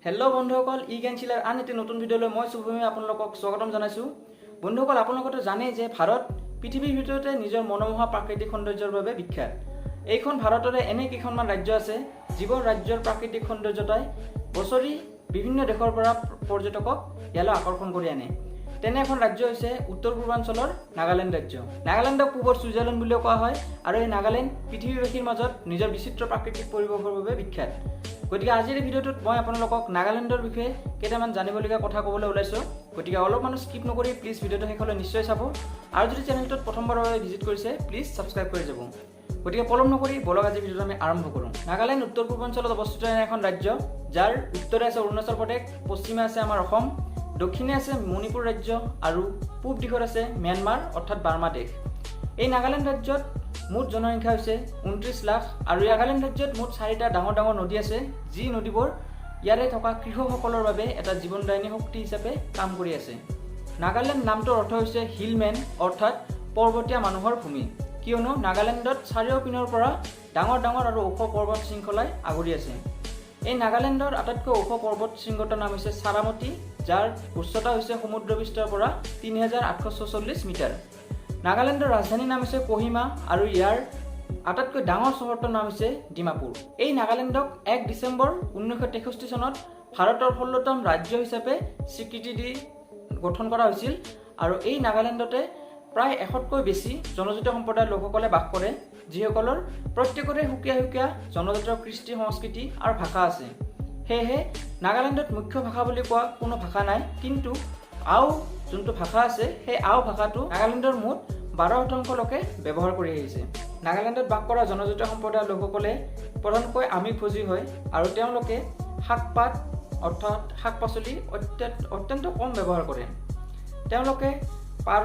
Hello' বন্ধুসকল, ই জ্ঞান চিলাৰ আন এটি নতুন ভিডিঅ'লৈ মই শুভমী আপোনালোকক স্বাগতম জনাইছোঁ। বন্ধুসকল, আপোনালোকেতো জানেই যে ভাৰত পৃথিৱীৰ ভিতৰতে নিজৰ মনোমোহা প্ৰাকৃতিক সৌন্দৰ্যৰ বাবে বিখ্যাত। এইখন ভাৰতৰে এনে কেইখনমান ৰাজ্য আছে, যিবোৰ ৰাজ্যৰ প্ৰাকৃতিক সৌন্দৰ্যতাই বছৰি বিভিন্ন দেশৰ পৰা পৰ্যটকক ইয়ালৈ আকৰ্ষণ কৰি আনে। তেনে এখন ৰাজ্য হৈছে উত্তৰ পূৰ্বাঞ্চলৰ নাগালেণ্ড ৰাজ্য। নাগালেণ্ডক পূবৰ ছুইজাৰলেণ্ড বুলিও কোৱা হয় আৰু এই নাগালেণ্ড পৃথিৱীবাসীৰ মাজত নিজৰ বিচিত্ৰ প্ৰাকৃতিক পৰিৱেশৰ বাবে বিখ্যাত। গতিকে আজিৰ এই ভিডিঅ'টোত মই আপোনালোকক নাগালেণ্ডৰ বিষয়ে কেইটামান জানিবলগীয়া কথা ক'বলৈ ওলাইছোঁ। গতিকে অলপমানো স্কিপ নকৰি প্লিজ ভিডিঅ'টো শেষলৈ নিশ্চয় চাব আৰু যদি চেনেলটোত প্ৰথমবাৰৰ বাবে ভিজিট কৰিছে, প্লিজ ছাবস্ক্ৰাইব কৰি যাব। গতিকে পলম নকৰি বলক, আজি ভিডিঅ'টো আমি আৰম্ভ কৰোঁ। নাগালেণ্ড উত্তৰ পূৰ্বাঞ্চলত অৱস্থিত এনে এখন ৰাজ্য, যাৰ উত্তৰে আছে অৰুণাচল প্ৰদেশ, পশ্চিমে আছে আমাৰ অসম, দক্ষিণে আছে মণিপুৰ ৰাজ্য আৰু পূব দিশত আছে ম্যানমাৰ অৰ্থাৎ বাৰ্মা দেশ। এই নাগালেণ্ড ৰাজ্যত মুঠ জনসংখ্যা হৈছে 29 লাখ আৰু এই নাগালেণ্ড ৰাজ্যত মুঠ চাৰিটা ডাঙৰ ডাঙৰ নদী আছে, যি নদীবোৰ ইয়াৰে থকা কৃষকসকলৰ বাবে এটা জীৱনদায়িনী শক্তি হিচাপে কাম কৰি আছে। নাগালেণ্ড নামটোৰ অৰ্থ হৈছে হিলমেন, অৰ্থাৎ পৰ্বতীয়া মানুহৰ ভূমি। কিয়নো নাগালেণ্ডত চাৰিওপিনৰ পৰা ডাঙৰ ডাঙৰ আৰু ওখ পৰ্বত শৃংখলাই আগুৰি আছে। এই নাগালেণ্ডৰ আটাইতকৈ ওখ পৰ্বত শৃংগটোৰ নাম হৈছে চাৰামতি, যাৰ উচ্চতা হৈছে সমুদ্ৰপৃষ্ঠৰ পৰা 3844 মিটাৰ। নাগালেণ্ডৰ ৰাজধানীৰ নাম হৈছে কহিমা আৰু ইয়াৰ আটাইতকৈ ডাঙৰ চহৰটোৰ নাম হৈছে ডিমাপুৰ। এই নাগালেণ্ডক 1 ডিচেম্বৰ 1963 চনত ভাৰতৰ 16তম ৰাজ্য হিচাপে স্বীকৃতি দি গঠন কৰা হৈছিল আৰু এই নাগালেণ্ডতে প্ৰায় 100তকৈ বেছি জনজাতীয় সম্প্ৰদায়ৰ লোকসকলে বাস কৰে, যিসকলৰ প্ৰত্যেকৰে সুকীয়া সুকীয়া জনজাতীয় কৃষ্টি সংস্কৃতি আৰু ভাষা আছে। সেয়েহে নাগালেণ্ডত মুখ্য ভাষা বুলি কোৱা কোনো ভাষা নাই, কিন্তু আও যোনটো ভাষা আছে, সেই আও ভাষাটো নাগালেণ্ডৰ মুঠ 12% লোকে ব্যৱহাৰ কৰি আহিছে। নাগালেণ্ডত বাস কৰা জনজাতীয় সম্প্ৰদায়ৰ লোকসকলে প্ৰধানকৈ আমিষভোজী হয় আৰু তেওঁলোকে শাক পাত অৰ্থাৎ শাক পাচলি অত্যন্ত কম ব্যৱহাৰ কৰে। তেওঁলোকে পাৰ,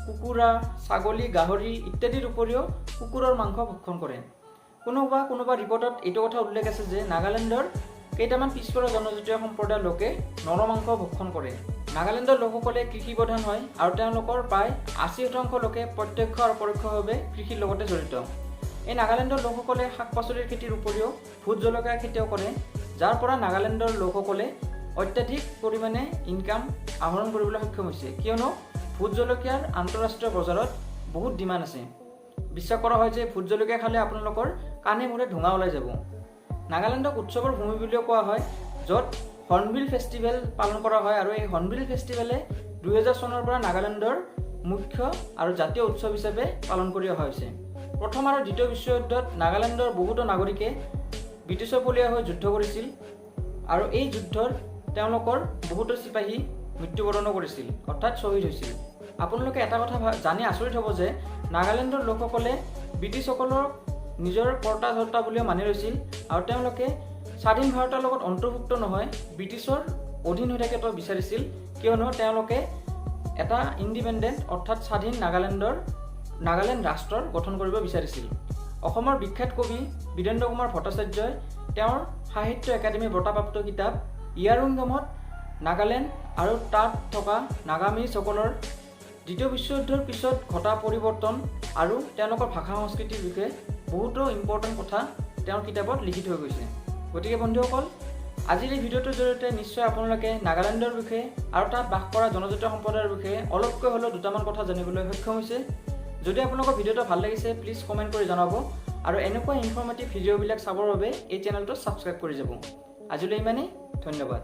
কুকুৰা, ছাগলী, গাহৰি ইত্যাদিৰ উপৰিও কুকুৰৰ মাংস ভক্ষণ কৰে। কোনোবা কোনোবা ৰিপৰ্টত এইটো কথা উল্লেখ আছে যে নাগালেণ্ডৰ কেইটামান পিছপৰা জনজাতীয় সম্প্ৰদায়ৰ লোকে নৰমাংস ভক্ষণ কৰে। নাগালেণ্ডৰ লোকসকলে কৃষি প্ৰধান হয় আৰু তেওঁলোকৰ প্ৰায় 80% লোকে প্ৰত্যক্ষ আৰু পৰোক্ষভাৱে কৃষিৰ লগতে জড়িত। এই নাগালেণ্ডৰ লোকসকলে শাক পাচলিৰ খেতিৰ উপৰিও ভোট জলকীয়া খেতিও কৰে, যাৰ পৰা নাগালেণ্ডৰ লোকসকলে অত্যাধিক পৰিমাণে ইনকাম আহৰণ কৰিবলৈ সক্ষম হৈছে। কিয়নো ভোট জলকীয়াৰ আন্তঃৰাষ্ট্ৰীয় বজাৰত বহুত ডিমাণ্ড আছে। বিশ্বাস কৰা হয় যে ভোট জলকীয়া খালে আপোনালোকৰ কাণে মূৰে ধোঁৱা ওলাই যাব। নাগালেণ্ডক উৎসৱৰ ভূমি বুলিও কোৱা হয়, য'ত হৰ্ণবিল ফেষ্টিভেল পালন কৰা হয় আৰু এই হৰ্ণবিল ফেষ্টিভেলে 2000 চনৰ পৰা নাগালেণ্ডৰ মুখ্য আৰু জাতীয় উৎসৱ হিচাপে পালন কৰি অহা হৈছে। প্ৰথম আৰু দ্বিতীয় বিশ্বযুদ্ধত নাগালেণ্ডৰ বহুতো নাগৰিকে ব্ৰিটিছৰ ফলীয়া হৈ যুদ্ধ কৰিছিল আৰু এই যুদ্ধৰ তেওঁলোকৰ বহুতো চিপাহী মৃত্যুবৰণো কৰিছিল, অৰ্থাৎ শ্বহীদ হৈছিল। আপোনালোকে এটা কথা জানি আচৰিত হ'ব যে নাগালেণ্ডৰ লোকসকলে ব্ৰিটিছসকলক নিজৰ কৰ্তা ধৰ্তা বুলিও মানি লৈছিল আৰু তেওঁলোকে স্বাধীন ভাৰতৰ লগত অন্তৰ্ভুক্ত নহয়, ব্ৰিটিছৰ অধীন হৈ থকাটো বিচাৰিছিল। কিয়নো তেওঁলোকে এটা ইণ্ডিপেণ্ডেণ্ট অৰ্থাৎ স্বাধীন নাগালেণ্ড ৰাষ্ট্ৰৰ গঠন কৰিব বিচাৰিছিল। অসমৰ বিখ্যাত কবি বীৰেন্দ্ৰ কুমাৰ ভট্টাচাৰ্যই তেওঁৰ সাহিত্য একাডেমী বঁটাপ্ৰাপ্ত কিতাপ ইয়াৰুংগমত নাগালেণ্ড আৰু তাত থকা নাগামিজসকলৰ দ্বিতীয় বিশ্বযুদ্ধৰ পিছত ঘটা পৰিৱৰ্তন আৰু তেওঁলোকৰ ভাষা সংস্কৃতিৰ বিষয়ে বহুতো ইম্পৰ্টেণ্ট কথা তেওঁৰ কিতাপত লিখি থৈ গৈছে। গতিকে বন্ধুসকল, আজিৰ এই ভিডিঅ'টোৰ জৰিয়তে নিশ্চয় আপোনালোকে নাগালেণ্ডৰ বিষয়ে আৰু তাত বাস কৰা জনজাতীয় সম্প্ৰদায়ৰ বিষয়ে অলপকৈ হ'লেও দুটামান কথা জানিবলৈ সক্ষম হৈছে। যদি আপোনালোকৰ ভিডিঅ'টো ভাল লাগিছে, প্লিজ কমেণ্ট কৰি জনাব আৰু এনেকুৱা ইনফৰ্মেটিভ ভিডিঅ'বিলাক চাবৰ বাবে এই চেনেলটো ছাবস্ক্ৰাইব কৰি যাব। আজিলৈ ইমানেই, ধন্যবাদ।